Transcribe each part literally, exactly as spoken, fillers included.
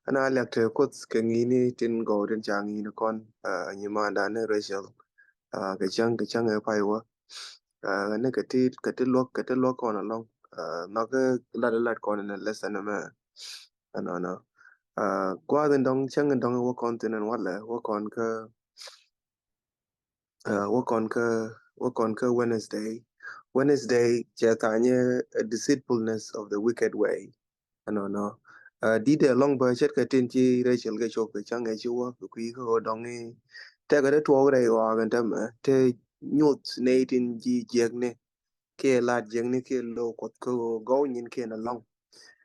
Ɛn a liak te Kuoth kɛ ŋi̱i̱ni tin gɔw tin ca ŋi̱i̱ni kɔn, ah, nyimandan ni Rachel, ah, kɛ cäŋ, kɛ cäŋ ɛ pay wä. Ah, ni kɛ ti, kɛ ti luäk, kɛ ti luäk kɔn alɔŋ. Ah, nhɔk lat, lat kɔn in a lesson ɛmɛ. Ɛnɔnɔ. Ah, gua̱a̱th in dɔŋ, cäŋ in dɔŋ wä kɔn thin ɛn walɛ, wä kɔn kä, ah, wä kɔn kä, wä kɔn kä Wednesday. Wednesday cɛ tha̱a̱nyɛ, ah, deceitfulness of the wicked way. Ɛnɔnɔ. Ah, di̱t ɛ lɔ̱ŋ bä ce̱tkɛ tin ci Rachel kɛ cop kɛ cäŋ ɛ ci wä kɛ kui̱ kä ɣöö dɔŋ i̱ tɛkɛ te tuɔɔk rɛy ɣɔaa kɛn tämɛ te nyuth nɛy tin ji̱ jiäkni kiɛ la̱t jiäkni kiɛ lo̱w Kuɔth kä ɣöö gɔw nyin kiɛn ɛlɔ̱ŋ.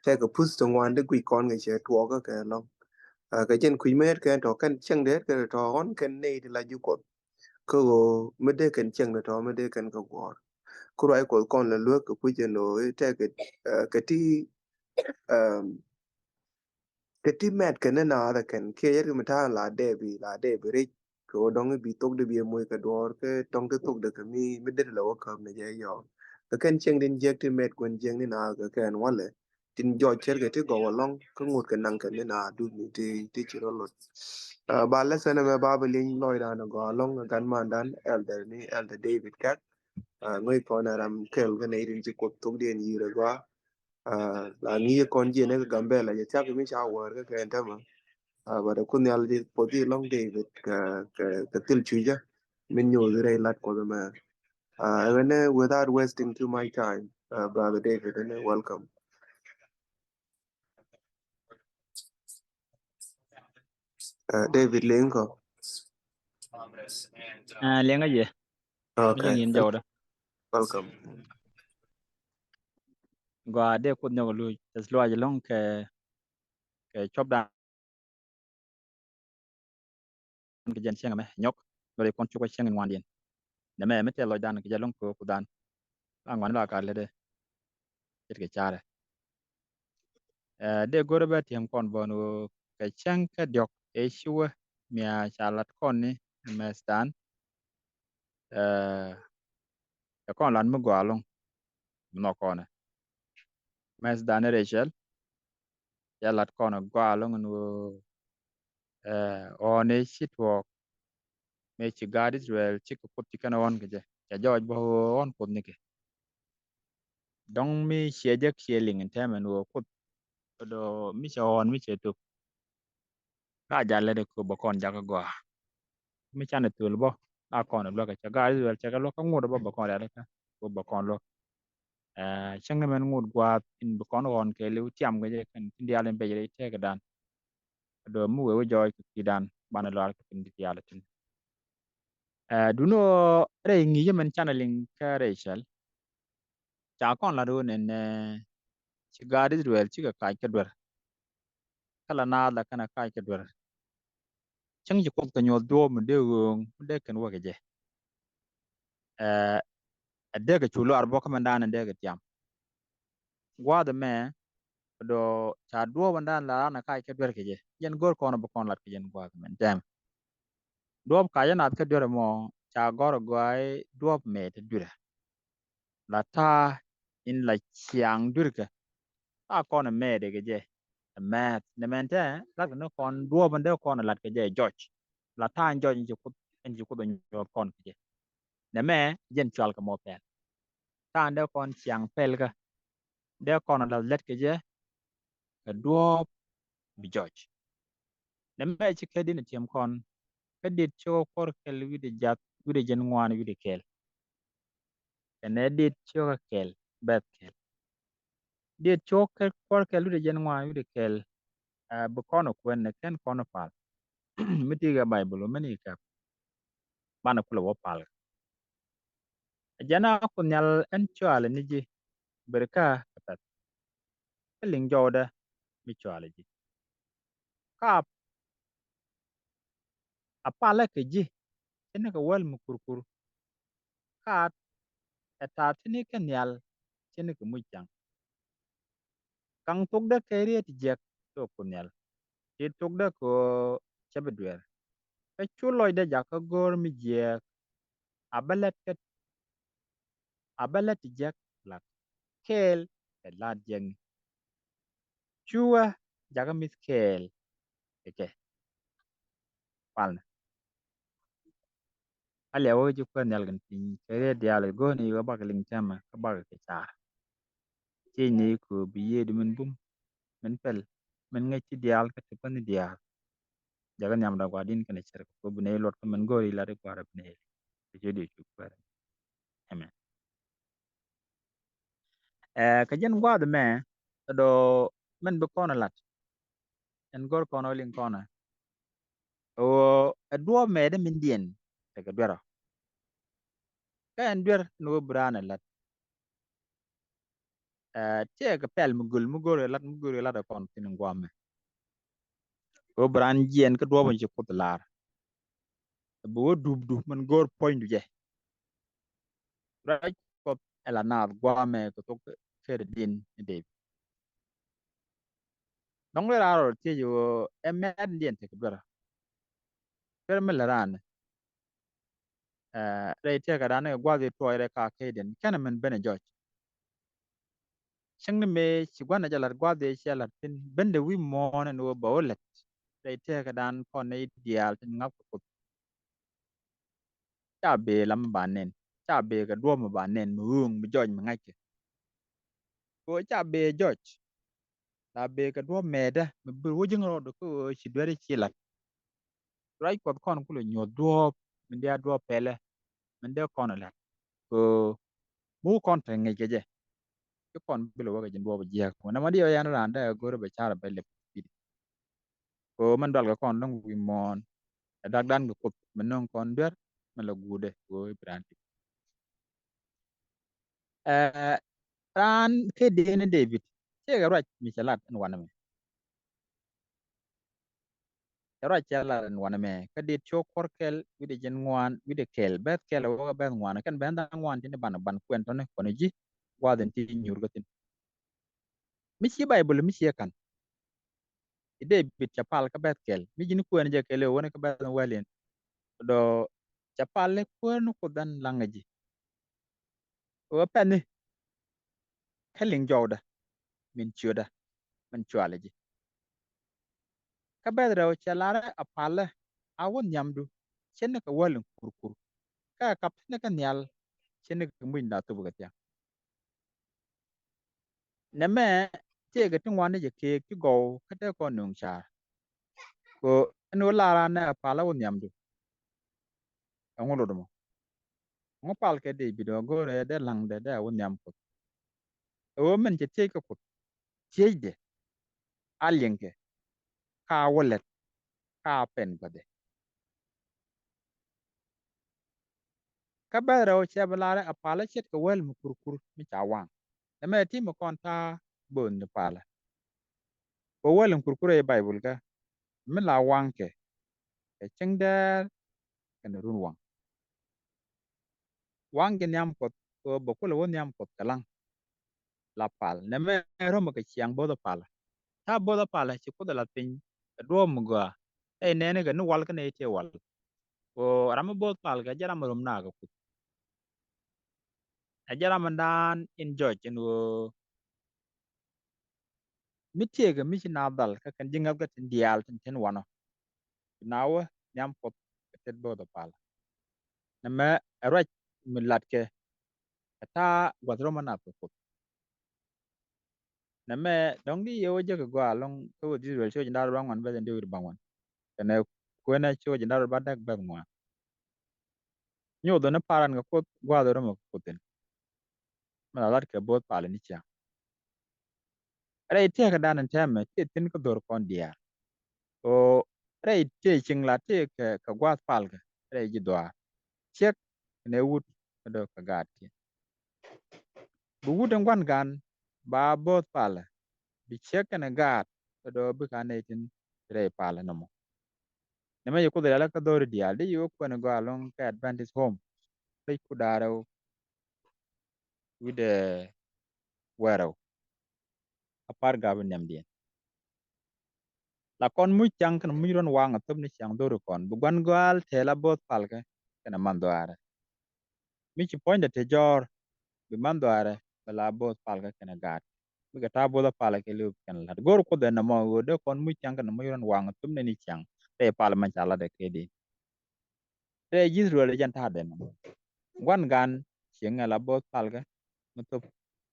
Tɛkɛ puth ti ŋuan ti guic kɔn kɛ cɛ tuɔɔk kä kɛ ɛlɔ̱ŋ. Ah, kɛ jɛn kui̱ mɛ ɣɛt kɛn tɔ̱ kɛn cäŋ dee ɣɛt kɛn tɔ̱ ɣɔ̱n kɛn nɛy ti la ji̱ Kuɔth kä ɣöö mi dee kɛn cäŋ ti tɔ̱ mi dee kɛn kɛ guɔ̱ɔ̱r. Kä ruac Kuɔth kɔn la luäk kɛ puc ɛn ɣöö i̱ tɛkɛ, ah, kɛ ti, ah, kɛ ti mɛt kɛn ni naath ɛ kɛn kiɛ yɛt kɛ mi ta̱a̱n la dɛɛp i̱ la dɛɛp i̱ rɛc kɛ ɣöö dɔ̱ŋ i̱ bi thok dee bi ɛ moc kɛ duɔ̱ɔ̱r kɛ tɔ̱ŋ ti thok dee kɛ mi mi det la wä käp ni jɛ yɔɔk. Kɛ kɛn cieŋ tin jiäk ti mɛt kuɛn jiäk ni naath kɛ kɛn walɛ tin jɔc cɛr kɛ ti gɔw alɔŋ kä ŋot kɛ naŋ kɛn ni naath dup ni ti, ti ci rɔ lot. Ah, ba lesson ɛmɛ ba bi lieny lɔcdan ɛ gɔaa alɔŋ ɛ gan mandan Elder ni Elder David Kɛk. Ah, ŋäc kɔn ɛ ram kɛl kä nɛy tin ci Kuoth thokdiɛn yi̱i̱r ɛ gɔaa. Ah, la ŋi̱i̱c kɔn jiɛn ɛ kɛ Gambɛla jɛ thia̱k mi ca wäär kä kɛn tämɛ. Ah, but ɛ kun nhial di pothi lɔŋ David kɛ, kɛ, kɛ thil cucä min nyoth rɛy lat Kuɔth ɛmɛ. Ah, ɛmɛnɛ without wasting too much time, ah, brother David, ɛnɛ welcome. Ah, David liŋ kɔ. Ah, liŋ a yɛ. Okay. Liŋ in jɔwdä. Welcome. Gɔaa dee Kuoth nyɔk luc tɛth luac lɔŋ kɛ, kɛ cɔpdan kɛ jɛn cieŋ ɛmɛ nyɔk lɔ dee kɔn cukɛ cieŋ in ŋuandiɛn. Nɛmɛ mi tɛth lɔcdan kɛ jɛ lɔŋ kɛ Kuothdan. La ŋuan la kar lɛ dee ce̱tkɛ carɛ. Eh, dee go̱rɛ bɛ tiɛm kɔn bɔn ɣöö kɛ cäŋ kä diɔ̱k ëë ci wä mia ca lat kɔn ni mɛthdan. Eh, kɛ kɔn lat mi gɔaa lo̱ŋ mi nhɔk kɔn ɛ mɛthdan ni Rachel. Ca lat kɔn ɛ gɔaa lo̱ŋ ɛn ɣöö, eh, ɣɔn ëë ci tuɔɔk mëë ci gaat Israel cikɛ Kuoth ci kɛn ɣɔn kɛ jɛ. Ca jɔɔc bä ɣöö ɣɔn Kuoth nikɛ. Dɔ̱ŋ mi ciɛ jek ciɛ liŋ in tɛmɛ ni ɣöö Kuoth. Kɛ dɔ̱ mi cɛ ɣɔn mi cɛ tok. Ka jal lɛ dee kɛ bä kɔn jakä gɔaa. Mi canɛ thöl bä la kɔn luäk cɛ gaat Israel cɛ kɛ luäk kä ŋot bä bä kɔn rialikä kɛ bä kɔn luäk. Eh, cäŋ ni mɛn ŋot gua̱a̱th in bä kɔn ɣɔn kɛ liw tiam kɛ jɛ kɛn tin diaal in bɛc rɛy tɛkɛ dan. Dɔ̱ mi wee wä jɔɔc kɛ ki̱dan banɛ lɔal kɛ tin diaal tin. Eh, duno rɛy ŋi̱i̱cä mɛn canɛ liŋ kä Rachel. Ca kɔn lat ɣöö nɛn, eh, ci gaat Israel cikɛ kac kä duer. Kä la naath la kɛn a kac kä duer. Cäŋ ci Kuoth kɛ nyuɔth duɔ̱ɔ̱p mi dee ɣööŋ mi dee kɛn wä kɛ jɛ. Eh, ɛ dee kɛ cu luaar bä kä mɛn dan ɛ dee kɛ tiam. Gua̱a̱th ɛmɛ dɔ̱ ca duɔ̱ɔ̱p ɛn dan la ran a kac kä duer kɛ jɛ. Jɛn go̱r kɔn bä kɔn lat kɛ jɛn gua̱a̱th ɛmɛ tɛm. Duɔ̱ɔ̱p kac ɛ naath kä duer ɛmɔ ca gɔ̱r ɛ gɔaa i̱ duɔ̱ɔ̱p mɛt ɛ duer ɛ. La ta̱a̱ in la ciaŋ dui̱rkɛ. Ta̱a̱ kɔn ɛ mɛɛt ɛ kɛ jɛ ɛ mɛɛth nɛ mɛn tɛ lat kɛ ni kɔn duɔ̱ɔ̱p in dee kɔn ɛ lat kɛ jɛ ɛ jɔc. La ta̱a̱ in jɔc in ci Kuoth, in ci Kuoth ɛ nyuɔth kɔn kɛ jɛ. Nɛ mɛ jɛn cual kɛ mɔ pɛl. Ta̱a̱ in dee kɔn ciaŋ pɛl kä dee kɔn ɛ lath lät kɛ jɛ kɛ duɔ̱ɔ̱p bi jɔc. Nɛ mɛ ci kä din ɛ tiɛm kɔn kä dit cio̱k kuɔr kɛl wi̱dɛ jath wi̱dɛ jɛn ŋuan wi̱dɛ kɛl. Kɛnɛ dit cio̱k kɛl bɛth kɛl. Dit cio̱k kuɔr kɛl wi̱dɛ jɛn ŋuan wi̱dɛ kɛl. Ɛ bi kɔn kuɛn nɛ kɛn kɔn pal. Mi ti kɛ Baibol mɛn ikɛ banɛ kulɛ wä pal. Jɛn a Kuoth Nhial ɛn cɔalɛ ni ji̱ ber kä kɛ pɛth. Kä liŋ jɔwdɛ mi cɔalɛ ji̱. Ka a palä kɛ ji̱ ce̱tnikɛ wäl mi kurkur. Ka ɛ ta̱a̱ ti̱ni kä nhial ce̱tnikɛ muc cäŋ. Kaŋ thokdä kɛ riet jiäk kɛ Kuoth Nhial. Ti thokdä kɛ ɣöö cɛ bi duer. Kä cu lɔcdä jakä go̱o̱r mi jiääk. A bä lät kä, a bä lät ti jiäk lak kɛɛl kɛ la̱t jiäkni. Cuɛ jakä mi̱th kɛɛl kɛ kɛ. Palnɛ. A liɛw wä ji̱ Kuäär nhial kɛn piny kɛ riet diaal, go̱o̱ni wä bakɛ liŋ tɛmɛ kä bakɛ kɛ car. Ciec ni ku bi yiëëdu min bum, min pɛl, min ŋäc ti diaal kä ti päni diaal. Jakä nhiamdä Gua̱a̱r di̱n kɛnɛ cär kɛ ku bi nɛy luɔt kä min go̱o̱ri lat i̱ Gua̱a̱r bi nɛy. Kɛ ciöt Yecu Kuäär. Amen. Ɛ, kä jɛn gua̱a̱th mɛ, ɛ dɔ̱ min bi kɔn ɛ lat. Ɛn go̱r kɔn ɛ liŋ kɔn ɛ. Ɛ ɣöö ɛ duɔ̱ɔ̱p mɛɛtdä min diɛn tekɛ duerä. Kä ɛn duer ɛn ɣöö bi raan ɛ lat. Ɛ, tiɛɛkɛ pɛl mi göl, mi go̱r ɛ lat, mi go̱r ɛ lat ɛ kɔn thi̱n in gua̱a̱th mɛ. Ɣöö bi raan jiɛɛn kä duɔ̱ɔ̱p in ci Kuoth lar. Ɛ bi wä dup dup min go̱r puɔ̱nydu jɛ. Ruac Kuɔth ɛ la naath gua̱a̱th mɛ kɛ thok kɛɛt di̱n ni Dee-bid. Dɔ̱ŋ rɛy raar rɔ thiec ɣöö ɛ mɛt diɛn tekɛ duerä. Duerä mi lät raan. Ɛ, rɛy tëëkädan kɛ gua̱a̱th i̱ tuɔɔc rɛy ka kɛɛt diɛn kɛnɛ min ben ɛ jɔc. Cäŋ ni mëë ci gua̱n ɛ jɛ la̱t gua̱a̱th i̱ cɛ la̱t thi̱n ben dee wi̱i̱ muɔ̱ɔ̱n ɛn ɣöö bɛ wä lät. Rɛy tëëkädan kɔn nɛy diaal tin ŋa̱p kɛ Kuoth. Ca bëë lam mi ba nɛn, ca bëë kɛ duɔ̱ɔ̱p mi ba nɛn, mi ɣööŋ, mi jɔc, mi ŋa̱ckɛ. Kɛ ɣöö ca bëë jɔc, la bëë kɛ duɔ̱ɔ̱p mɛɛtdä mi bi wä ji̱n rɔɔdu kä ɣöö ci dueeri ci la̱t. Ruac Kuɔth kɔn kulɛ nyuɔ̱th duɔ̱ɔ̱p min dee a duɔ̱ɔ̱p pɛlɛ min dee kɔn ɛ la̱t. Kɛ ɣöö mi wä kɔn te ŋi̱c kɛ jɛ, ci kɔn bi lɛ wä kɛ ji̱n duɔ̱ɔ̱p jiääk. Wä nɛmɛ diɛ wä yɛn raan dee a go̱rɛ bɛ car bɛ lɛp. Kɛ ɣöö min dualkɛ kɔn dɔ̱ŋ wi̱i̱ muɔ̱ɔ̱n. Ɛ dakdan kɛ Kuoth mi nöŋ kɔn duer mi la guudɛ kɛ ɣöö i̱ bi raan ti. Ɛ, raan kɛ dee ni Dee-bid, tëëkɛ ruac mi cɛ lat ɛn wanɛ mɛ. Cɛ ruac cɛ lat ɛn wanɛ mɛ kä dee tiɔk kuɔr kɛl wi̱cdɛ jiɛn ŋuan wi̱cdɛ kɛl bɛth kɛl ɛ wä kä bɛth ŋuan kɛn bɛth da̱ŋ ŋuan tin i̱ ban ban kuɛn tɔni kuɔn ji̱ gua̱a̱th in ti nyuur kä thi̱n. Mi ci Baibol mi ci ɛ ka̱n. I̱ Dee-bid cɛ pal kä bɛth kɛl mi ji̱n kuɛn jɛ kɛl i̱ wä ni kä bɛth in wäl in. Dɔ̱ cɛ pal i̱ Kuäär ni Kuoth ɛn laŋ ɛ ji̱. Ɣöö pɛni kä liŋ jɔwdä min ciötdä min cualɛ ji̱. Kä bɛth rɛw cɛ larɛ a palä a wä nhiamdu ce̱tnikɛ wäl in kurkur. Kä ɛ kap ni kä nhial ce̱tnikɛ muc na thop kɛ thia̱ŋ. Nɛmɛ tëëkɛ ti ŋuan ni jɛ keek ti gɔw kä te kɔn nööŋ car. Kɛ ɣöö ɛn ɣöö lar an nɛ a palä wä nhiamdu. Ɛŋu lot mɔ? Ɛŋu pal kɛ Dee-bid ɔ go̱o̱rɛ dee laŋdɛ dee a wä nhiam Kuoth? Ɛ ɣöö min cɛ thiec kɛ Kuoth thiecdɛ a liŋkɛ ka wä lät ka pɛn gua̱dhɛ. Kä bɛth rɛw cɛ bi larɛ a palä ce̱tkɛ wäl mi kurkur mi ca waŋ. Nɛmɛ ti mi kɔn ta̱a̱ bööth ni palä. Kɛ wäl in kurkurɛ i̱ Baibol kä mi la waŋkɛ kɛ cieŋ dɛɛr kɛnɛ run waŋ. Waŋ ji̱ nhiam Kuɔth kɛ ɣöö bɛ kulɛ wä nhiam Kuɔth kɛ laŋ. La pal nɛmɛ rɔmɛ kɛ ciaŋ bo̱th ɛ palä. Ta̱a̱ bo̱th ɛ palä ci Kuoth ɛ lath piny kɛ duɔ̱ɔ̱p mi gɔaa. Ɛ nɛɛni kɛ ni wal kä nɛy tëë wal. Kɛ ɣöö ram mi bo̱th pal kɛ jɛ ram mi röm naak kɛ Kuoth. Ɛ jɛ ram mi daan in jɔc in ɣöö mi tiëëkɛ mi ci naath dhal kä kɛn ji̱ ŋäthkä tin diaal tin tin wanɔ. Bi na wä nhiam Kuɔth kɛ tet bo̱o̱th ɛ pal. Nɛmɛ ɛ ruac mi latkɛ ɛ ta̱a̱ gua̱th röm ɛ nath kɛ Kuoth. Nɛmɛ dɔ̱ŋ di yɛ wä jek kɛ gɔaa ɛlɔ̱ŋ kä wä Israel ci wä ji̱ da̱r bäŋuan bɛth in di wi̱r bäŋuan. Kɛnɛ kuenɛ ci wä ji̱ da̱r bädäk bɛth ŋuan. Nyothɛ ni paran kɛ Kuoth gua̱a̱th röm kɛ Kuoth in. Mi la lat kɛ bo̱o̱th palä ni ciaŋ. Rɛy tëëkädan in tɛmɛ tëë thi̱n kä dho̱r kɔn diaal. Kɛ ɣöö rɛy tëë cieŋ la tëë kɛ, kɛ gua̱a̱th palkä rɛy ji̱ dhɔaar. Ciek kɛnɛ wut kä do̱ kɛ gaatkiɛn. Bi wut in gua̱n gan ba bo̱o̱th palä bi ciek kɛnɛ gaat kä do̱ bikɛ a nɛy tin rɛy palä nɔmɔ. Nɛmɛ ci Kuoth rialikä dho̱ri diaal di ci wä kuɛn gɔaa ɛlɔ̱ŋ kä Adventist Home. Pec ku da̱ŋ rɛw wi̱cdɛ wäl rɛw. A paragraph in nhiamdiɛn. La kɔn muc ciaŋ kɛnɛ muc ruɔ̱n waŋ a thöp ni ciaŋ dho̱ri kɔn bi gua̱n gɔaal tɛɛl a bo̱o̱th palkä kɛnɛ man dhɔaarɛ. Mi ci puɔ̱nydɛ te jɔ̱ɔ̱r bi man dhɔaarɛ bɛ la bo̱o̱th palkä kɛnɛ gaat. bikɛ ta̱a̱ bo̱th a palä kɛ li̱w kɛn la̱t. Go̱o̱r Kuoth ɛn nɔmɔ ɣöö dee kɔn muc cäŋ kɛ nɔmɔ ci rɔ̱n waŋ thöpni ni cäŋ rɛy pal mɛ ca la̱t ɛ kɛ di. Rɛy Israel jɛn ta̱a̱ dee nɔmɔ. Gua̱n gan cieŋ ɛ la bo̱th palkɛ mi thöp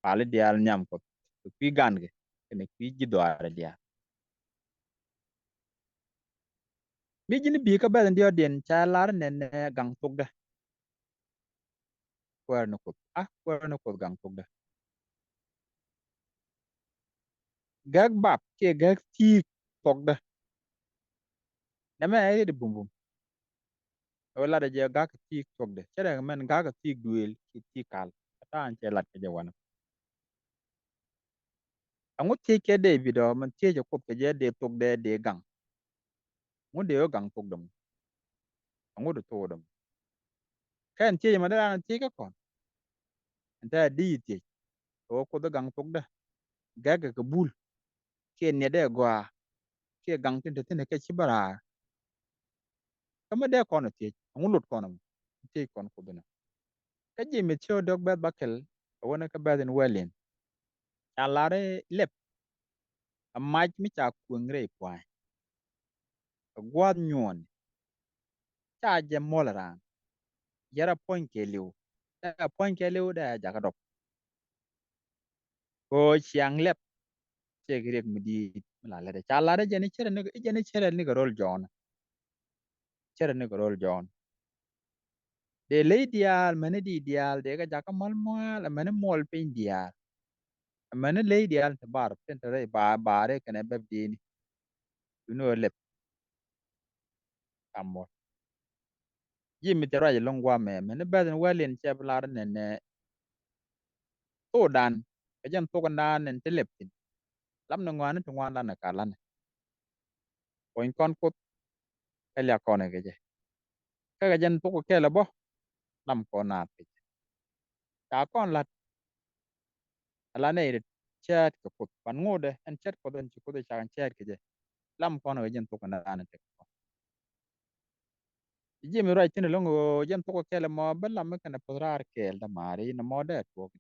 pali diaal nhiam Kuɔth kɛ kui̱ gankɛ kɛnɛ kui̱ ji̱ dhɔaarɛ diaal. Mi ji̱n bi̱i̱ kä bɛth in diɔ̱ɔ̱diɛn ca lar nɛn nɛ gaŋ thokdä. Kuäär ni Kuoth, a kuäär ni Kuoth gaŋ thokdä. Gäk bap kiɛ gäk thi̱i̱k thokdä. Nɛmɛ ɛ riet bumbum. Ɛ wä latdɛ jɛ gak kɛ thi̱i̱k thokdɛ. Cärɛ mɛn gak kɛ thi̱i̱k duëël kiɛ thi̱i̱k kal. Kä ta̱a̱ in cɛ lat kɛ jɛ wanɛ. Ɛŋu thiec kɛ Dee-bid ɔ mɛn thiec ɛ Kuoth kɛ jɛ dee thokdɛ dee gaŋ? Ŋu dee wä gaŋ thokdɛ mɔ? Ɛŋu dee thokdɛ mɔ? Kɛn thiec mɛ dee raan thiec kä kɔn. Ɛn te a di yi thiec kɛ wä Kuoth ɛ gaŋ thokdɛ. Gɛkɛ kɛ bul kiɛ niɛt dee gɔaa kiɛ gaŋ tin te thin kɛ ci bä raar. Kä mi dee kɔn thiec ɛŋu lot kɔn ɛmɔ? Thiec kɔn Kuoth inɔ. Kä ji̱ mi thiec dɔ̱k bɛth ba kɛl kɛ wänɛ kä bɛth in wɛl in. Ca lar i̱ lɛp ɛ mac mi ca kueŋ rɛy pua̱a̱ny. Ɛ gua̱a̱th nyuɔɔni ca jɛ muɔl raan. Yɛr a puɔ̱ny kɛɛliw dee a puɔ̱ny kɛɛliw dee a jakä dɔp. Ko ciaŋ lɛp. Cɛ kɛ riɛk mi di̱i̱t mi la lɛt ca lar i̱ jɛn i̱ cärɛ ni kɛ rol Jɔ̱ɔ̱n. Cärɛ ni kɛ rol Jɔ̱ɔ̱n. Dee ley diaal mäni di̱i̱t diaal dee kɛ jakä mal muaal mäni muɔl piny diaal. Mäni ley diaal ti bar tin te rɛy ba bari kɛnɛ bɛp di̱i̱ni. Duŋni ɣöö lɛp. Amɔ. Ji̱ mi te ruac ɛlɔ̱ŋ guamɛ mäni bɛth in wɛl in cɛ bi lar nɛnɛ. Thokdan kɛ jɛn thokdan in te lɛp thi̱n. Lam ni ŋɔaani ti ŋuan lanɛ ka lanɛ. Puɔ̱ny kɔn Kuoth kä liak kɔn kɛ jɛ. Kä kɛ jɛn thok kɛl ɛ bä lam kɔn naath kɛ jɛ. Ca kɔn la̱t. Ala nɛy ri cɛɛt kɛ Kuoth pan ŋotdɛ ɛn cɛɛt Kuoth ɛn ci Kuoth ɛ cak ɛn cɛɛt kɛ jɛ. Lam kɔn kɛ jɛn thok kɛ naan ɛ tek kɔn. Ji̱ mi ruac thi̱n ɛlɔ̱ŋ ɣöö jɛn thok kɛ kɛl ɛmɔ bä lam mi kɛnɛ puɔth raar kɛɛl dämaari nɔmɔ dee tuɔɔk.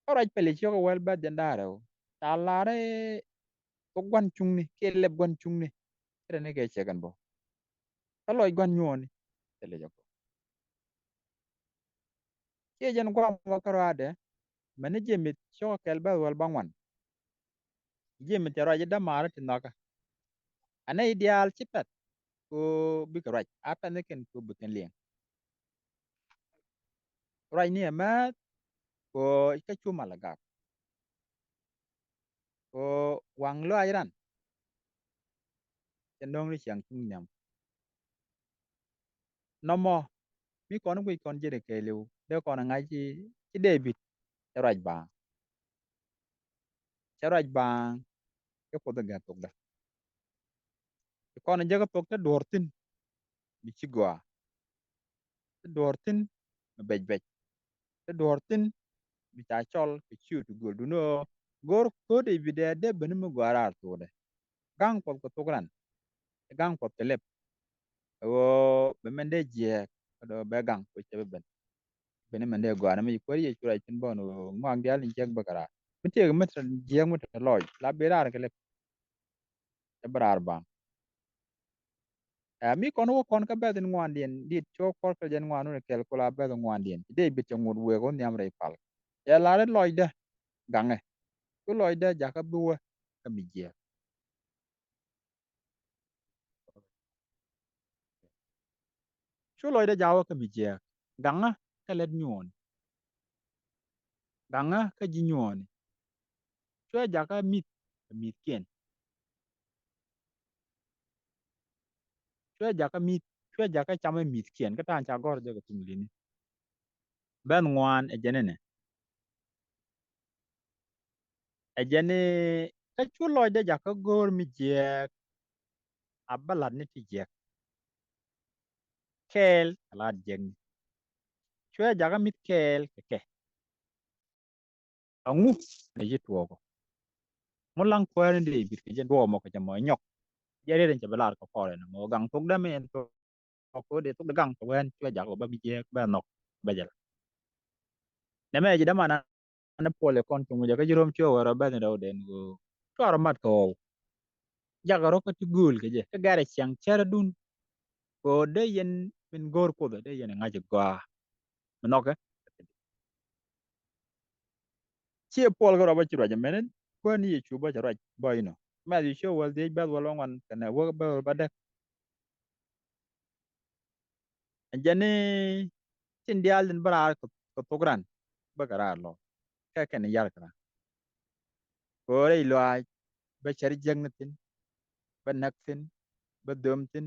Kä ruac pɛli ciök ɛ wäl bäth jɛn da̱ŋ rɛw ca lar i̱ thok gua̱n cuŋni kiɛ lɛp gua̱n cuŋni. Cɛ rɛ ni kɛ cɛ kɛn bä. Kä lɔc gua̱n nyuɔɔni cɛ lɛ jɛ kɔ. Ciɛ jɛn guam wä kä ruaadɛ mäni ji̱ mi ciök kɛl bäth wäl bäŋuan. Ji̱ mi cɛ ruac i̱ dämaari ti nhɔakä. Anɛ i̱ diaal ci pɛt ko bikɛ ruac a pɛn ni kɛn ko bikɛn liɛŋ. Ruac ni ɛmääth ko kä cu mal ɛ gak. Ko waŋ lɔaac ran. Cɛ no̱o̱ŋ ni ciaŋ cuŋ nhiam. Nɔmɔ mi kɔn guic kɔn ji̱n kɛɛliw dee kɔn ŋa̱c ci Dee-bid cɛ ruac baaŋ. Cɛ ruac baaŋ. Cɛ Kuoth in gɛn thokdä. Ci kɔn in jäkä thok te duɔ̱ɔ̱r thi̱n. Mi ci gɔaa. Te duɔ̱ɔ̱r thi̱n mi bɛc bɛc. Te duɔ̱ɔ̱r thi̱n mi ca cɔl kɛ ciöt ti göl duundɛ ɣöö go̱o̱r ko̱o̱t i̱ bi dee dee ben mi gɔaa raar thokdɛ. Gaŋ Kuɔth kɛ thok ran. Gaŋ Kuɔth kɛ lɛp. Ɣöö bɛ mɛn dee jiɛɛk kä dɔ̱ bɛ gaŋ kɛ cɛ bɛ ben. Ben mɛn dee gɔaa ni mi ci kuäär Yecu ruac thi̱n bä ni ɣöö ŋɔak diaal in jiɛɛk bä kɛ raar mi tiɛɛk mi te jiɛɛk mi te lɔc la bi raar kɛ lɛp. Cɛ bä raar baŋ. Ɛ mi kɔn wä kɔn kä bɛth in ŋuandiɛn dit cok kɔr kɛ jɛn ŋuan wun kɛl kula bɛth in ŋuandiɛn ci Dee-bid cɛ ŋut wëë kɛ wä nhiam rɛy pal. Cɛ lar i̱ lɔcdä gaŋɛ. Cu lɔcdä jakä bi wä kä mi jiɛɛk. Cu lɔcdä jakä wä kä mi jiɛɛk. Gaŋä kä lät nyuɔɔni. Gaŋä kä ji̱ nyuɔɔni. Cuɛ jakä mi̱th kä mi̱thkiɛn. Cuɛ jakä mi̱th cuɛ jakä camɛ mi̱thkiɛn kä ta̱a̱n ca gɔ̱r jɛ kɛ thuŋ li̱ni. Bɛ̈th ŋuan ɛ jɛn inɛ. Ɛ jɛn i̱ kä cu lɔcdä jakä go̱o̱r mi jiɛɛk. A bä la̱t ni ti jiɛk. Kɛɛl kɛ la̱t jiɛkni. Cuɛ jakä mi̱th kɛɛl kɛ kɛ. Aŋu ɛ ci tuɔɔkɔ. Mu laŋ kuääri Dee-bid kɛ jɛ duɔɔmɔ kɛ jɛ mɔ nyɔk. Jɛ riet in cɛ bi lar kɛ kɔrɛ ni mɔ gaŋ thok dämɛ in thok kɛ wä dee thok dee gaŋ kɛ wɛn cuɛ jakä bä mi jiɛɛk bɛ nhɔk bɛ jɛ la. Nɛmɛ ɛ ji̱ däman ni puɔl ɛ kɔn cuŋ jɛ kä Ji̱ Rom ciök wäl rɔ bɛth ni rɛw den ɣöö cuarɛ mat kɛ ɣɔw. Jakɛ rɔ kä ti gööl kɛ jɛ kä gɛrɛ ciaŋ cärädun. Kɛ ɣöö dee yɛn min go̱o̱r Kuoth dee yɛn ŋa̱c gɔaa. Mi nhɔkɛ ciɛ puɔl kä rɔ bä ci ruac ɛmɛn kuäär ni Yecu bä cɛ ruac bä inɔ. Mɛth Yecu wäl dhiec bɛth wäl bä ŋuan kɛnɛ wäl bäth wäl bä däk. Jɛn ni tin diaal tin bä raar kɛ thok ran bä kɛ raar lɔ kɛ kɛn yar kɛ ran. Kɛ ɣöö rɛy lɔaac bä cär jiäkni thi̱n, bä näk thi̱n, bä dhöm thi̱n,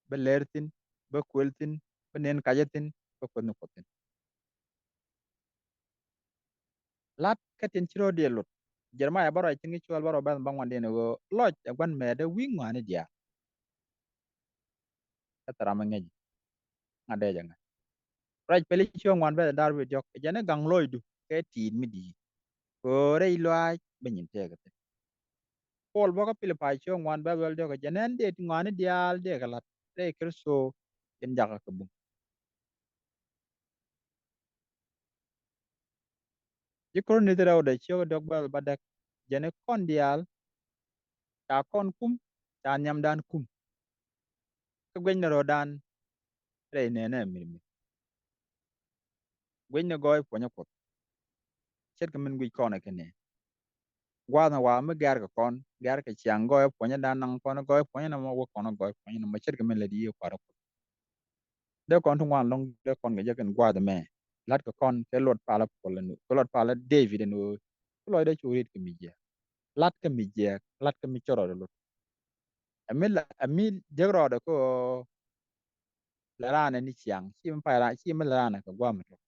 bä lɛr thi̱n, bä kuël thi̱n, bä nen kacä thi̱n, bä kueth ni Kuoth thi̱n. Lat kä tin ci rɔ̱ diɛ lot. Jeremaya bä ruac tin kä cuɔl bä rɔ bɛth bä ŋuan diɛn ɣöö lɔc ɛ gua̱n mɛɛt ɛ wi̱i̱ ŋɔaani diaal. Kä thil ram mi ŋäc ŋa̱t dee jɛ ŋa̱c. Ruac pɛli ciök ŋuan bɛth da̱r wi̱i̱ diɔ̱k jɛn i̱ gaŋ lɔcdu kɛ ti̱i̱t mi di̱i̱t. Kɛ ɣöö rɛy lɔaac bä nyin tëëkɛ thi̱n. Puɔl bä kä Pilipai ciök ŋuan bɛth wäl diɔ̱k jɛn ɛn dee ti ŋɔaani diaal dee kɛ la̱t rɛy Kritho in jakä kɛ bum. Ji̱ Korinth rɛwdɛ ciök diɔ̱k bɛth bä däk jɛn i̱ kɔn diaal ca kɔn kum, ca nhiamdan kum. Kä guecnɛ rɔ̱dan rɛy nɛnɛ mirmir. Guecnɛ gɔɔy puɔ̱nyä Kuɔth ce̱tkɛ min guic kɔn ɛ kɛnɛ. Gua̱a̱th ni wa mi gɛ̈r kɛ kɔn, gɛ̈r kɛ ciaŋ gɔɔy puɔ̱nyä dan naŋ kɔn gɔɔy puɔ̱nyä nɔmɔ wä kɔn gɔɔy puɔ̱nyä nɔmɔ ce̱tkɛ min lät yiëë kua̱r Kuɔth. Dee kɔn ti ŋuan lɔ̱ŋ dee kɔn kɛ jɛ kɛn gua̱a̱th ɛmɛ. La̱t kɛ kɔn kɛ luɔt palä Puɔl ɛn ɣöö, kɛ luɔt palä David ɛn ɣöö, ku lɔcdä cu riet kɛ mi jiääk. La̱t kɛ mi jiääk, la̱t kɛ mi cä rɔɔdɛ lot. Ɛ mi la, ɛ mi jek rɔɔdɛ kä ɣöö lɛ raan ɛ ni ciaŋ, ci mi pay raan, ci mi lɛ raan ɛ kɛ gua̱a̱th mi tuɔk.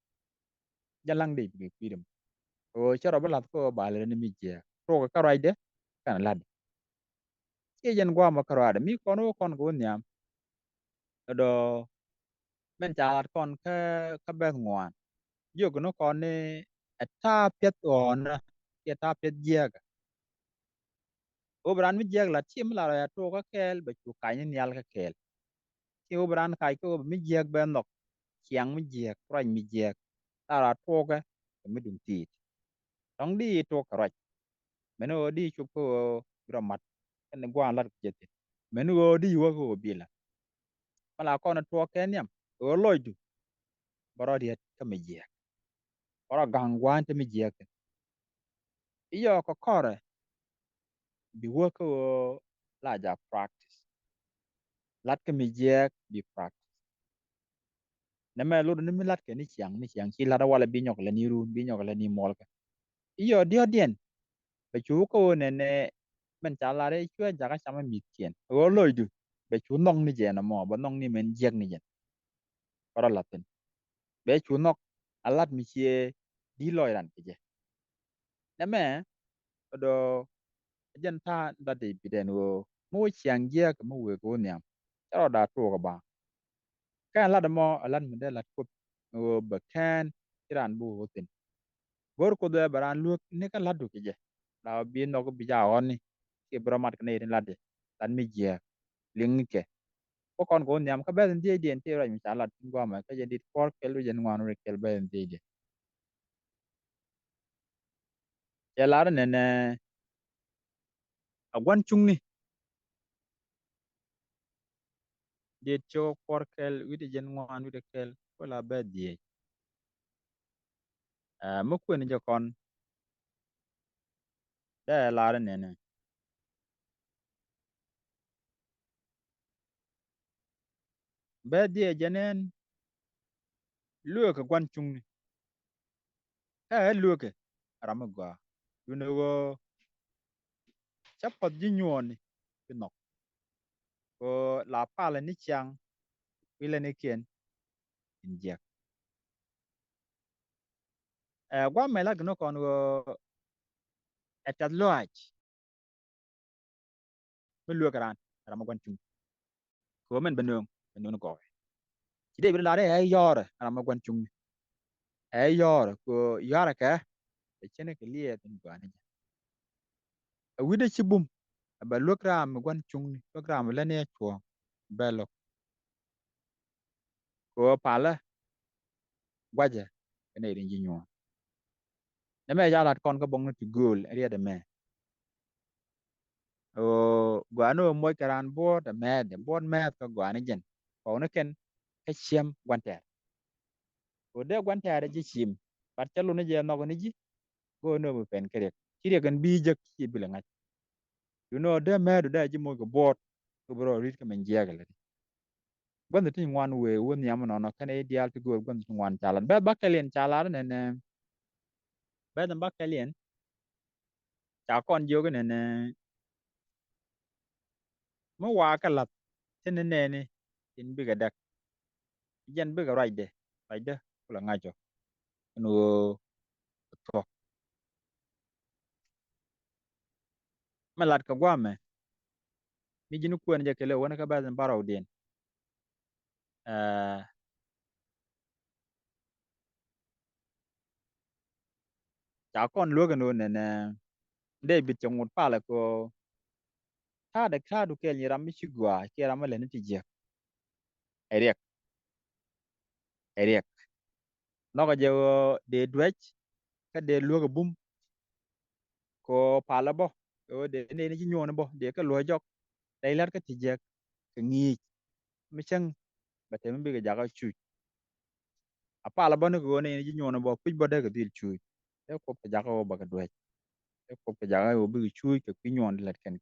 Jɛ laŋ dee bikɛ kui̱dɛ mɔ. Ɣöö cä rɔ bi la̱th kä ɣöö ba lɛ rɛ ni mi jiääk. Tuɔk kä ruacdɛ kɛn la̱tdɛ. Ciɛ jɛn gua̱a̱th mɔ kä ruacdɛ mi kɔn wä kɔn kɛ wä nhiam. Ɛ dɔ̱ min ca lat kɔn kä, kä bɛth ŋuan. Jiök ni kɔn ni ɛ ta̱a̱ piɛth ɣɔ̱ɔ̱nä kiɛ ta̱a̱ piɛth jiääkä. Ɣöö bi raan mi jiääk la̱t ci mi lar ɣɔya tuɔɔkä kɛɛl bɛ cu kac ni nhial kä kɛɛl. Ci ɣöö bi raan kac kä ɣöö bi mi jiääk bɛ nhɔk ciaŋ mi jiääk, ruac mi jiääk, lar ɣɔya tuɔɔkä kɛ mi duŋ ti̱i̱t. Tɔ̱ŋ di tuɔɔk kɛ ruac. Mɛn ɣöö di cop kä ɣöö bi rɔ mat kɛn gua̱a̱n lat kɛ jɛ thi̱n. Mɛn ɣöö di wä kä ɣöö bi la̱t. Mɛ la kɔn tuɔɔk kɛ nhiam ɣöö lɔcdu bä rɔ riet kä mi jiääk. Bä rɔ gaŋ gua̱a̱n te mi jiääk thi̱n. I̱ yɔɔk kɛ kɔrɛ bi wä kä ɣöö la ja practice. La̱t kä mi jiääk bi practice. Nɛmɛ lot ni mi la̱t kɛ ni ciaŋ, ni ciaŋ ci la̱t a walɛ bi nyɔk lɛ ni run, bi nyɔk lɛ ni muɔlkɛ. I̱ yɔɔk diɔ̱kdiɛn bɛ cu kä ɣöö nɛnɛ mɛn ca lar i̱ cuɛ jakä camä mi̱thkiɛn ɣöö lɔcdu bɛ cu nhɔk ni jɛn ɛmɔ, bɛ nhɔk ni mɛn jiääk ni jɛn. Bä rɔ la̱t thi̱n. Bɛ cu nhɔk a la̱t mi ciɛ di lɔc ran kɛ jɛ. Nɛmɛ ɛ dɔ̱ jɛn ta̱a̱ lat dee bi dɛn ɣöö mi wä ciaŋ jiääk mi wëë kɛ wä nhiam. Cä rɔ da̱a̱ tuɔɔk ɛ ba̱a̱ŋ. Kɛn lat ɛmɔ ɛ lat mi dee lat Kuoth ɣöö bɛ kɛn ci raan bi wä thi̱n. Go̱r Kuoth ɛ bɛ raan luäk ni kä la̱tdu kɛ jɛ. La bi nhɔk bi ca ɣɔ̱n ni kiɛ bi rɔ mat kɛ nɛy tin lat jɛ. Lat mi jiääk liŋ ni kɛ. Kä kɔn kɛ wä nhiam kä bɛth in dhiecdiɛn tëë ruac mi ca lat tin guamɛ kä jɛ dit kuɔr kɛl wi̱c in ŋuan wi̱c kɛl bɛth in dhiecdiɛn. Cɛ lar nɛnɛ a gua̱n cuŋni. Dit cok kuɔr kɛl wi̱cdɛ jɛn ŋuan wi̱cdɛ kɛl wala bɛ dhiec. Ɛ mi kuën jɛ kɔn dee lar nɛnɛ. Bɛ dhiec jɛ nɛn lueek kɛ gua̱n cuŋni. Ɛ ɛ lueekɛ ram mi gɔaa duundɛ ɣöö cä puɔth ji̱ nyuɔɔni bi nhɔk. Kɛ ɣöö la palɛ ni ciaŋ kuilɛ ni kiɛn in jiɛk. Ɛ gua̱a̱th mɛ la gɛ ni kɔn ɣöö ɛ tɛth lɔaac. Mi lueek ɛ raan ɛ ram mi gua̱n cuŋ. Kɛ ɣöö mɛn bɛ nööŋ bɛ nööŋ ni gɔɔyɛ. Ci Dee bi lar i̱ ɛ yɔɔrɛ ɛ ram mi gua̱n cuŋni. Ɛ yɔɔrɛ kɛ ɣöö yɔ̱a̱rɛ kɛ bɛ cɛn kɛ liɛɛth in gɔaa ni jɛ. Ɛ wi̱cdɛ ci bum ɛ bɛ luek ram mi gua̱n cuŋni, luek ram mi lät ni ɛ cuɔ̱ɔ̱ŋ bɛ lo̱k. Kɛ ɣöö palä guacɛ kɛ nɛy tin ji̱ nyuɔ̱ɔ̱n. Nɛmɛ ca lat kɔn kä buɔ̱ŋni ti gööl riɛt ɛmɛ. Ɣöö gɔaa ni ɣöö moc kɛ raan buɔ̱ɔ̱t ɛ mɛɛth, buɔ̱ɔ̱t mɛɛth kä gɔaa ni jɛn. Kɔn ni kɛn kä ciɛm gua̱n tɛɛr. Ɣöö dee gua̱n tɛɛr ji̱ ciim, bat cä luni jɛ nhɔk ni ji̱. Go̱o̱r ni ɣöö mi pɛn kä riɛk, ci riɛk ɛn bi jek ci bi lɛ ŋa̱c. Duundɛ ɣöö dee mɛɛth du dee ji̱ moc kɛ buɔ̱ɔ̱t, kɛ bi rɔ ri̱t kä min jiɛɛk lɛ di. Gua̱n ti ŋuan wëë wä nhiam nɔnɔ kɛn i̱ diaal ti gööl gua̱n ti ŋuan ca lat. Bɛth ba kɛl in ca lat nɛnɛ. Bɛth in ba kɛl in ca kɔn jiök inɛnɛ. Mi wakä lath tin ni nɛɛni tin bikɛ däk. Jɛn bikɛ ruacdɛ, ruacdɛ kulɛ ŋa̱cɔ. Ɛn ɣöö thuɔ̱k. Mi lat kɛ guamɛ mi ji̱n kuɛn jɛ kɛlɛ wänä kä bɛth in barɔwdiɛn. Ɛɛ, ca kɔn luäk ɛn ɣöö nɛnɛ Dee-bid cɛ ŋut palɛ kɛ ɣöö ta̱a̱dɛ ka̱a̱du kɛɛl nyi ram mi ci gɔaa kiɛ ram mi lɛni ti jiäk. Ɛ riɛk. Ɛ riɛk. Nhɔkɛ jɛ ɣöö dee duec kä dee luäk ɛ bum. Kɛ ɣöö palä bä kɛ ɣöö dee nɛy ni ci nyuɔɔni bä dee kɛ luäk jɔk. Dee la̱t kä ti jiäk kɛ ŋi̱i̱c mi cäŋ bɛ te mi bikɛ jakä cuc. A palä bä ni kɛ ɣöö nɛy ni ci nyuɔɔni bä kui̱c bä dee kɛ dhil cuc. Dee Kuoth kɛ jakä ɣöö bä kɛ duec. Dee Kuoth kɛ jakä ɣöö bikɛ cuc kɛ kui̱ nyuɔɔn ti lät kɛn.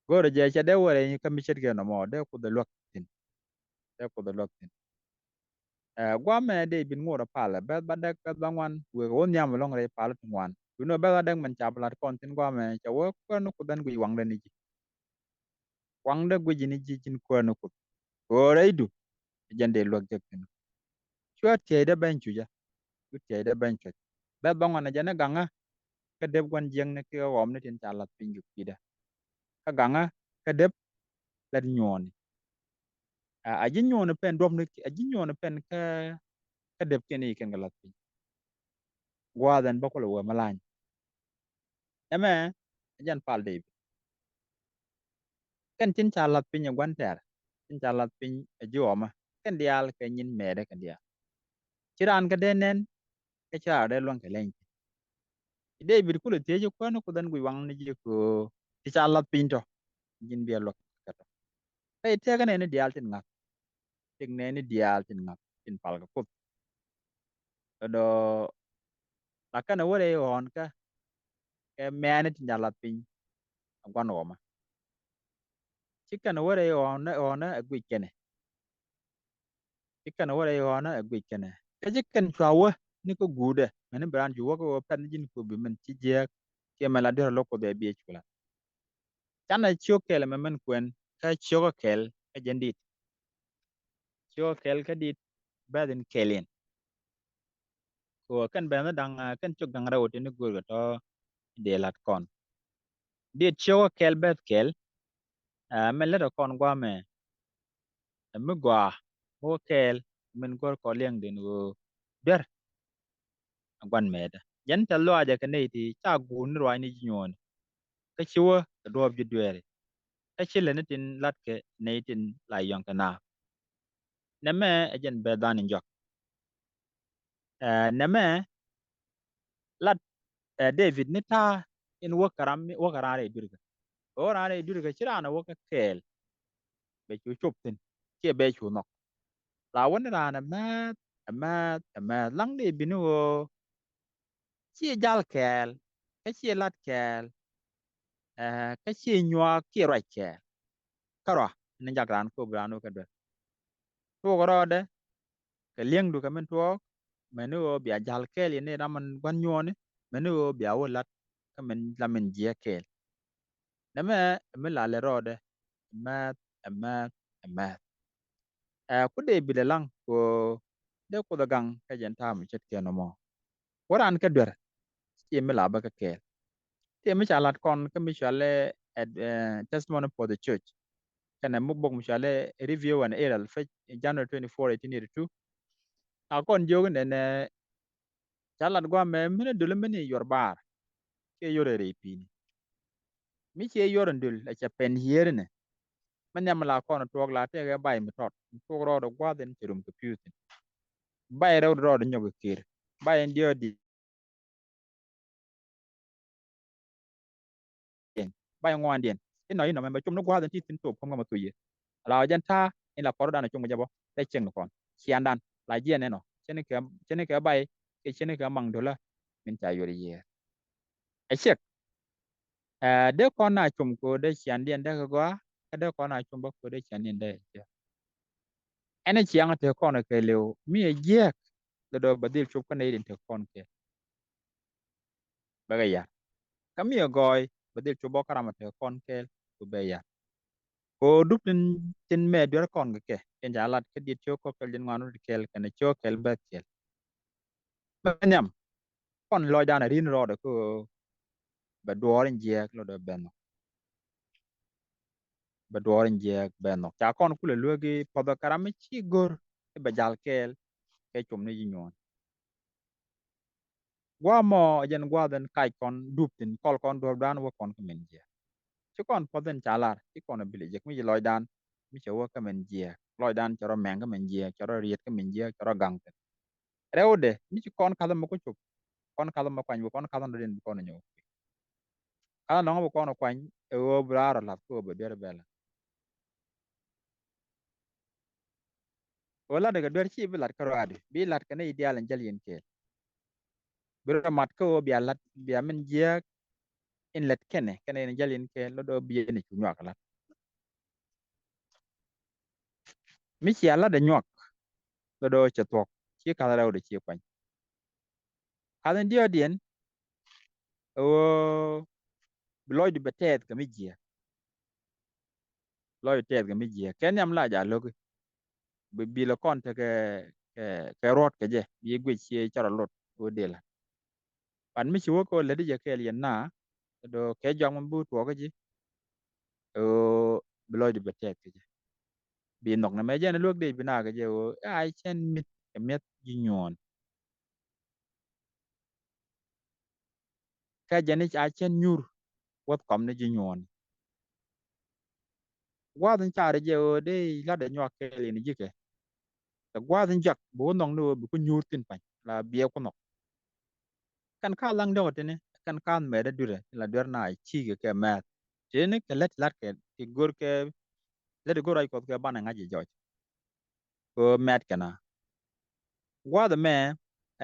Go̱o̱rɛ jɛ cɛ dee wärɛ kä mi ce̱tkɛ nɔmɔ dee Kuoth ɛ luäk thi̱n. Dee Kuoth ɛ luäk thi̱n. Ɛ, guamɛ Dee-bid ŋot ɛ palä bɛth ba dɛk bɛth ba ŋuan wëë kɛ wä nhiam ɛlɔ̱ŋ rɛy palä ti ŋuan. Duundɛ bɛth ba dɛk min ca bi la̱t kɔn thi̱n guamɛ cɛ wä kuäär ni Kuoth ɛn guic waŋdɛ ni ji̱. Waŋdɛ guic ni ji̱ ji̱n kuäär ni Kuoth. Kɛ ɣöö rɛydu jɛn dee luäk jek thi̱n. Cuɛ tiɛcdɛ ben cucä. Cu tiɛcdɛ ben cuc. Bɛth ba ŋuan ɛ jɛn ɛ gaŋä kä dep gua̱n jiäkni kiɛ ɣɔmni tin ca la̱th piny kɛ kui̱dä. Kä gaŋä kä dep lät nyuɔɔni. A, a ji̱ nyuɔɔni pɛn duɔ̱pni, a ji̱ nyuɔɔni pɛn kä, kä dep kɛn i̱ kɛn kɛ la̱th piny. Gua̱a̱th ɛn bä kulɛ wee mi lany. Ɛmɛ ɛ jɛn pal Dee-bid. Kɛn tin ca la̱th piny ɛ gua̱n tɛɛr, tin ca la̱th piny ɛ ji̱ ɣɔmä, kɛn diaal kɛ nyin mɛɛdɛ kɛn diaal. Ci raan kɛ dee nɛn, kä ci raan dee luäŋ kɛ leny. Ci Dee-bid kulɛ thiec ci kuäär ni Kuoth ɛn guic waŋ ni ji̱ kɛ ɣöö ti ca la̱th piny tɔ, ji̱n bia luäk kɛ tɔ. Kä i̱ tëëkä nɛɛni diaal tin ŋa̱th. Tëëk nɛɛni diaal tin ŋa̱th tin pal kɛ Kuoth. Kä dɔ̱ la kɛn ɛ wä rɛy ɣɔ̱ɔ̱n kä kɛ mɛɛni tin ca la̱th piny ɛ gua̱n ɣɔmä. Ci kɛn ɛ wä rɛy ɣɔ̱ɔ̱n, ɣɔ̱ɔ̱n ɛ guic kɛnɛ. Ci kɛn ɛ wä rɛy ɣɔ̱ɔ̱n ɛ guic kɛnɛ. Kä ci kɛn cua wä ni kä guutdɛ. Mɛni bi raan cu wä kä ɣöö pɛth ni ji̱n Kuoth bi min ci jiääk. Kiɛ mɛn la duer a lo̱k Kuoth ɛ biɛ cu la. Canɛ ciök kɛl ɛmɛ mɛn kuɛn kä ciök ɛ kɛl kä jɛn dit. Ciök ɛ kɛl kä dit bɛth in kɛl in. Kɛ ɣöö kɛn bɛth ni da̱ŋ, ah, kɛn ciök da̱ŋ rɛw tin ni go̱o̱r kɛ tɔ̱ dee la̱t kɔn. Dit ciök ɛ kɛl bɛth kɛl, ah, mɛn lät ɛ kɔn guamɛ. Ɛ mi gɔaa mi wä kɛɛl min go̱o̱r kɔ liɛŋ den ɣöö duer. Ɛ gua̱n mɛɛtdä. Jɛn tɛth lɔaacɛ kɛ nɛy ti ca guur ni ruaacni ji̱ nyuɔɔni. Kä ci wä kɛ duɔ̱ɔ̱p ji̱ dueeri. Kä ci lät ni tin la̱tkɛ nɛy tin la yɔ̱ŋ kɛ naath. Nɛmɛ ɛ jɛn bɛth dan in jɔak. Ɛ, nɛmɛ lat, ɛ, Dee-bid ni ta̱a̱ in wäk kɛ ram, wäk kɛ raan rɛy dui̱rkä. Ɣöö raan rɛy dui̱rkä ci raan ɛ wäk kɛ kɛɛl. Bɛ cu cop thi̱n kiɛ bɛ cu nhɔk. La wä ni raan ɛ mɛth, ɛ mɛth, ɛ mɛth. Laŋ Dee-bid ni ɣöö ci jal kɛɛl, kä ci lat kɛɛl, ɛ, kä ci nyuak kiɛ ruac kɛɛl. Kä rɔa ni jak raan köp raan wä kɛ duer. Tuɔɔk rɔɔdɛ kɛ liɛŋdu kɛ min tuɔɔk, mɛni ɣöö bia jal kɛɛl yɛn ni ram min gua̱n nyuɔɔni, mɛni ɣöö bia wä lat kä min la min jiɛ kɛɛl. Nɛmɛ ɛ mi la lɛ rɔɔdɛ, ɛ mɛth, ɛ mɛth, ɛ mɛth. Ɛ, ku Dee-bid ɛ laŋ kɛ ɣöö dee Kuoth ɛ gaŋ kä jɛn ta̱a̱ mi ce̱tkɛ nɔmɔ. Wä raan kä duer, ci mi la bä kä kɛɛl. Ti mi ca lat kɔn kä mi cualɛ, ɛ, Testimony for the Church. Kɛnɛ mi bok mi cualɛ Review and Herald, page January twenty-four, eighteen eighty-two. A kɔn jiök nɛnɛ, ca lat guamɛ, mini dul mini yuɔr baar. Kiɛ yuɔr ɛ rɛy pi̱i̱ni. Mi ciɛ yuɔr in dul ɛ cɛ pɛn yiëëri nɛ. Mi nhiam la kɔn tuɔɔk la tëëkɛ bay mi tɔt. Mi tuɔɔk rɔɔdɛ gua̱a̱th in cɛ rum kɛ pi̱i̱th in. Bay rɛw rɔɔdɛ nyɔk kɛ ki̱i̱r. Bay in diɔ̱ɔ̱k di bay ŋuandiɛn. Inɔ inɔ mɛ bɛ cum ni gua̱a̱th in ti thi̱n thop kum kä ma thuc yɛ. Ala jɛn ta̱a̱ in la kɔr dan a cum kɛ jɛ bɔ tɛ cieŋ ni kɔn ciandan la jiɛn inɔ cieŋ ni kɛ, cieŋ ni kɛ bay kɛ cieŋ ni kɛ maŋ dolä min ca yuɔr yiëër. Ɛ ciek. Ɛ dee kɔn na cum ko dee ciandiɛn dee kɛ gɔaa kä dee kɔn na cum bä ko dee ciandiɛn dee kɛ jiɛk. Ɛn ɛ ciaŋ te kɔn kɛ liw mi ɛ jiɛk. Dee dɔɔ bɛ dhil cup kä nɛy din te kɔn kɛ bɛ kɛ yar. Kä mi ɛ gɔɔy bɛ dhil cup bä kä ram ɛ te kɔn kɛɛl ku bɛ yar. Ko dup tin tin mɛ duer kɔn kɛ kɛ kɛn ca lat kä diet cio̱k kɔk kɛl jin ŋuan wut kɛl kɛn cio̱k kɛl bɛ kɛl. Bɛ nhiam kɔn lɔcdan a rin rɔɔdɛ kä bɛ duɔɔr in jiɛɛk lɔdɛ bɛ nhɔk. Bɛ duɔɔr in jiɛɛk bɛ nhɔk ca kɔn kulɛ lueki pɔthɛ kɛ ram mi ci go̱r i̱ bɛ jal kɛɛl kɛ com ni ji̱ nyuɔ̱ɔ̱n. Gua̱a̱ mɔ ɛ jɛn gua̱a̱th in kac kɔn dup thi̱n kɔl kɔn duɔ̱ɔ̱pdan wä kɔn kä min jiɛɛk. Ci kɔn puɔth in ca lar ci kɔn a bil a jek mi ci lɔcdan mi cɛ wä kä min jiɛɛk lɔcdan cɛ rɔ mɛŋ kä min jiɛɛk cɛ rɔ riet kä min jiɛɛk cɛ rɔ gaŋ thi̱n. Rɛwdɛ mi ci kɔn kath mɛ ku cop kɔn kath mɛ kuany bi kɔn kath in dɔ̱diɛn bi kɔn a nyɔk. Kath in dɔ̱ŋ bi kɔn a kuany ɛ ɣöö bi raar ɔ lath kä ɣöö bɛ duer bɛ lath. Ɣöö latdɛ kɛ duer ci bi lat kä ruaadi bi lat kɛ ni i̱ diaal in jäl yɛn kɛɛl. Bi rɔ mat kä ɣöö bia lat bia min jiääk in lät kɛnɛ kɛnɛ in jäl yɛn kɛɛl lɔ dɔɔ bi yɛn cu nyuak lat. Mi cia latdɛ nyuak lɔ dɔɔ cɛ thuɔk ci kath rɛwdɛ ci kuany. Kath in diɔɔdiɛn ɣöö bi lɔcdu bɛ tɛɛth kɛ mi jiääk. Lɔcdu tɛɛth kɛ mi jiääk kɛ nhiam la ja lo̱ki. Bi bil kɔn tekɛ kɛ ruɔt kɛ jɛ bi guic ci carɔ lot wä dela. Ban mi ci wä kɛ wä lät jɛ kɛɛl yɛn na do kɛ jɔak mi bi tuɔk kä ji̱. Ɣöö bi lɔcdu bɛ tɛɛth kɛ jɛ. Bi nhɔk nɛ mɛ jɛn luäk dee bi na kɛ jɛ ɣöö a cɛn mit kɛ mi̱eth ji̱ nyuɔ̱ɔ̱n. Kɛ jɛn i̱ ca cɛn nyur wäth kɔm ni ji̱ nyuɔ̱ɔ̱n. Gua̱a̱th in carɛ jɛ ɣöö dee latdɛ nyuak kɛɛl in ji̱kɛ. Kɛ gua̱a̱th in jak bi wä nhɔk ni ɣöö bi ku nyuur thi̱n pa̱ny la biɛ ku nhɔk. Kɛn ka̱a̱th laŋ dee ɣä tini kɛn ka̱a̱th mɛt dee dui̱rɛ tin la duer na cikɛ kɛ mɛth. Tini kɛ lät latkɛ ti go̱r kɛ lät go̱r rac kuɔth kɛ banɛ ŋa̱c jɛ jɔc. Kɛ mɛt kɛna gua̱a̱th ɛmɛ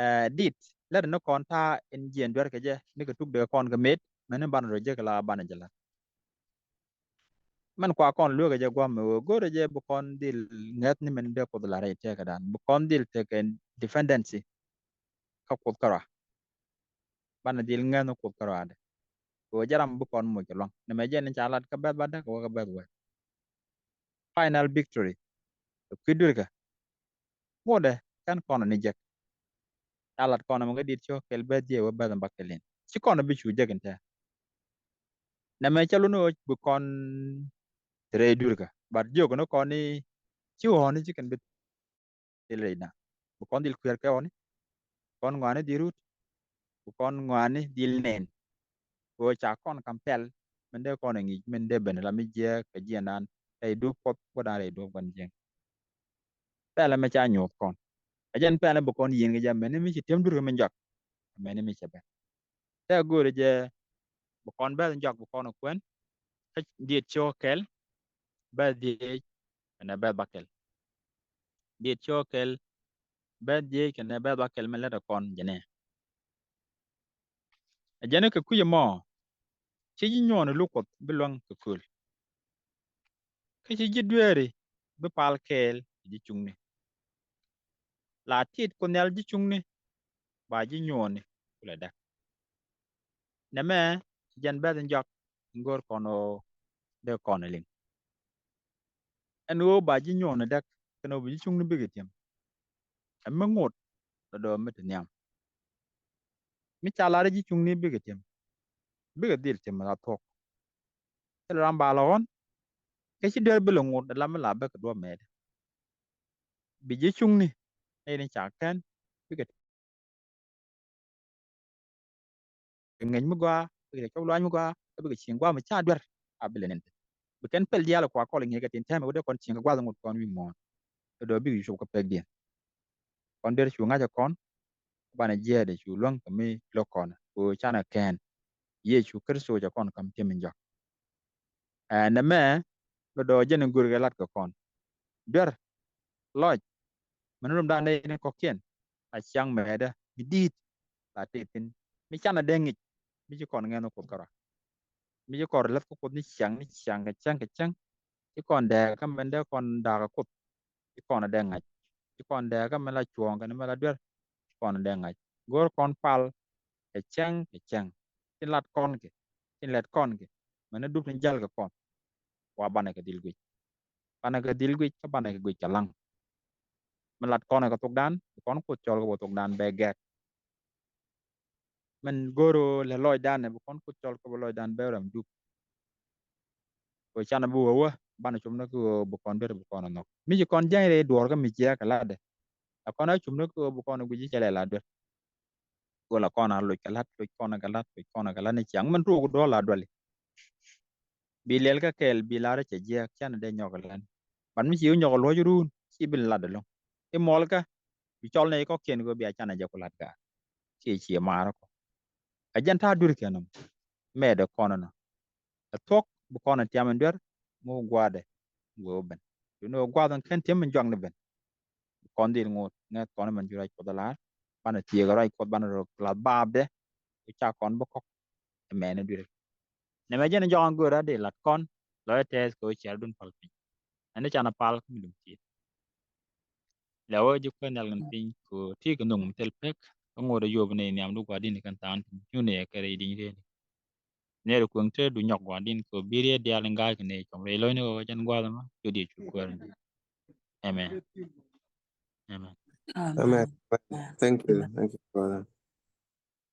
ɛ dit lät ni kɔn ta̱a̱ in jiɛn duer kɛ jɛ ni kɛ tuk dee kɔn kɛ met mɛn ni banɛ rɔ jek la banɛ jɛ la̱t. Mɛn kua kɔn luekä jɛ gua̱a̱th mɛ ɣöö go̱rɛ jɛ bi kɔn dhil ŋäth ni mɛn dee kuoth la rɛy tɛɛkädan bi kɔn dhil tekɛ dependency. Kä kuoth kärɔa banɛ dhil ŋäth ni kuoth kärɔadɛ. Kɛ ɣöö jɛ ram bi kɔn moc kɛ luaŋ nɛmɛ jɛ ni ca lat kä bɛth ba däk kɛ wä kä bɛth wɛth. Final victory kɛ kui̱ duerkä. Ŋotdɛ kɛn kɔn ni jek. Ca lat kɔn mɛ kä dit cio̱k kɛl bɛth jiɛ wä bɛth in ba kɛl in ci kɔn bi cu jek in tɛɛ. Nɛmɛ cɛ luni ɣöö bi kɔn te rɛy duerkä but jiök ni kɔn ni ci ɣɔ̱ɔ̱ni ci kɛn bi thil rɛy na. Bi kɔn dhil kuiɛr kɛ ɣɔ̱ɔ̱ni kɔn ŋɔaani dhil rut. Bi kɔn ŋɔaani dhil nɛn. Kɛ ɣöö ca kɔn kam pɛl min dee kɔn ɛ ŋi̱i̱c min dee ben la mi jiɛ kɛ jiɛndan rɛy duɔ̱p kuɔth wä dan rɛy duɔ̱p gua̱n jiɛn. Pɛlɛ mɛ ca nyuɔth kɔn. Ɛ jɛn pɛlɛ bi kɔn yieen kɛ jɛ mɛni mi ci tiɛm durkɛ min jɔak. Mɛni mi cɛ bɛ tɛ go̱o̱ri jɛ bi kɔn bɛth jɔak bi kɔn kuɛn. Kä diet cio̱k kɛl bɛth dhiec kɛnɛ bɛth bakɛl. Diet cio̱k kɛl bɛth dhiec kɛnɛ bɛth bakɛl mɛ lät ɛ kɔn jɛnɛ. Ɛ jɛn kɛ kui̱c ɛmɔ ci ji̱ nyuɔɔni luk kuɔth bi luäŋ kɛ köl. Kä ci ji̱ dueeri bi pal kɛɛl kɛ ji̱ cuŋni. La tit ku nhial ji̱ cuŋni ba ji̱ nyuɔɔni kulɛ däk. Nɛmɛ jɛn bɛth in jɔak in go̱o̱r kɔn ɣöö dee kɔn iliŋ. Ɛn ɣöö ba ji̱ nyuɔɔni däk kɛn ɣöö bi ji̱ cuŋni bikɛ ti̱em. Ɛmɛ ŋot lɔ dɔɔ mi ti nhiam. Mi ca lar ji̱ cuŋni bikɛ ti̱em bikɛ dhil ti̱em la thuɔ̱k. Thil ram ba lɔ ɣɔn kɛ ci duer bi lɛ ŋot ɛ lam mi la bikɛ duɔ̱p mɛɛt. Bi ji̱ cuŋni nɛy ni ca kɛn bikɛ ŋeny mi gɔaa bikɛ cɔp luany mi gɔaa bikɛ cieŋ gua̱a̱th mi ca duer. A bi lɛ nin bi kɛn pɛl diaal kua kɔl ŋi̱i̱kɛ tin tɛmɛ wä dee kɔn cieŋ kɛ gua̱a̱th ŋot kɔn wi̱i̱ muɔ̱ɔ̱n. Lɔ dɔɔ bikɛ cu cop kɛ pekdiɛn. Kɔn der cu ŋa̱cä kɔn banɛ jiɛɛdɛ cu luäŋ kɛ mi lo̱k kɔn ku canɛ kɛɛn. Yecu Kritho cɛ kɔn kam ti̱em in jɔak. Ɛ nɛmɛ bɛ dɔɔ jɛn in go̱o̱rkɛ lat kɛ kɔn. Duer lɔc mɛn röm da̱a̱n dee ni kɔ̱kiɛn a ciaŋ mɛɛdä mi di̱i̱t la tëë thi̱n mi canɛ dee ŋic mi ci kɔn ŋɛn Kuoth kärɔa. Mi ci kɔn la̱th kä Kuoth ni ciaŋ ni ciaŋ kɛ cäŋ kɛ cäŋ. Ci kɔn dɛɛkä mɛn dee kɔn da̱a̱kä Kuoth. Ci kɔn a dee ŋa̱c. Ci kɔn dɛɛkä mɛn la cuɔ̱ɔ̱ŋ kɛn mɛn la duer. Ci kɔn a dee ŋa̱c. Go̱o̱r kɔn pal kɛ cäŋ kɛ cäŋ. Ci lat kɔn kɛ, ci lɛt kɔn kɛ mɛn ni dup ni jäl kɛ kɔn. Wa banɛ kɛ dhil guic. Banɛ kɛ dhil guic kä banɛ kɛ guic kɛ laŋ. Mi lat kɔn kɛ thokdan, bi kɔn Kuoth cɔl kɛ bä thokdan bɛ gɛk. Mɛn go̱o̱r lɛ lɔcdan bi kɔn Kuoth cɔl kɛ bä lɔcdan bɛ ram dup. Kɛ canɛ bi wä wä banɛ cum ni kɛ ɣöö bi kɔn duer bi kɔn a nhɔk. Mi ci kɔn jäny rɛy duɔɔr kä mi jiääk kɛ latdɛ. Ɛ kɔn a cum ni kɛ ɣöö bi kɔn a guic i̱ cɛ lɛ la duer. Go̱o̱r la kɔn a loc kɛ lat, loc kɔn kɛ lat, loc kɔn kɛ lat ni ciaŋ mɛn tuɔɔk duɔɔr la duali. Bi liɛl kä kɛɛl bi lar cɛ jiɛk canɛ dee nyɔk lɛn. Ban mi ci wä nyɔk luɔc run ci bi lat ɛlɔŋ. I̱ muɔlkä bi cɔl nɛy kɔ̱kiɛn kɛ bia canɛ jɛ ku lat gaar. Ci ci maar kɔ. Ɛ jɛn ta̱a̱ duer kɛn nɔm. Mɛɛdɛ kɔn nɔ. Ɛ thuɔ̱k bi kɔn ɛ tiam in duer mi wä gua̱a̱dɛ. Wee wä ben. Duundɛ wä gua̱a̱th in kɛn tiam in juakni ben. Kɔn dhil ŋot ŋɛth kɔn mɛn cu ruac Kuɔth ɛ lar. Banɛ thiëëk ruac Kuɔth banɛ rɔ lath baapdɛ. Ku ca kɔn bi kɔk. Ɛ mɛn ɛ duer. Nɛmɛ jɛn jɔk an göörä di lat kɔn lɔc tɛth kɛ ɣöö ciarädun pal piny. Ɛn di canɛ pal kä mi dum thieth. Lɛ wä ji̱ kuɛn nhial kɛn piny kɛ ɣöö ti kɛ nhoŋ mi thil pek kä ŋot ɛ yop ni nhiamdu gua̱di̱n kɛn tha̱a̱ŋ tin cu ni ɛ kɛ rɛy di̱ny rieeni. Nɛɛri kueŋ te du nyɔk gua̱di̱n kɛ ɣöö bi riet diaal in ga̱a̱c kɛ ni cuɔm rɛy lo̱cni ɣöö jɛn gua̱a̱th ɛmɔ cu diɛ cu kuäär in di̱. Amen. Amen. Amen. Thank you. Thank you, brother.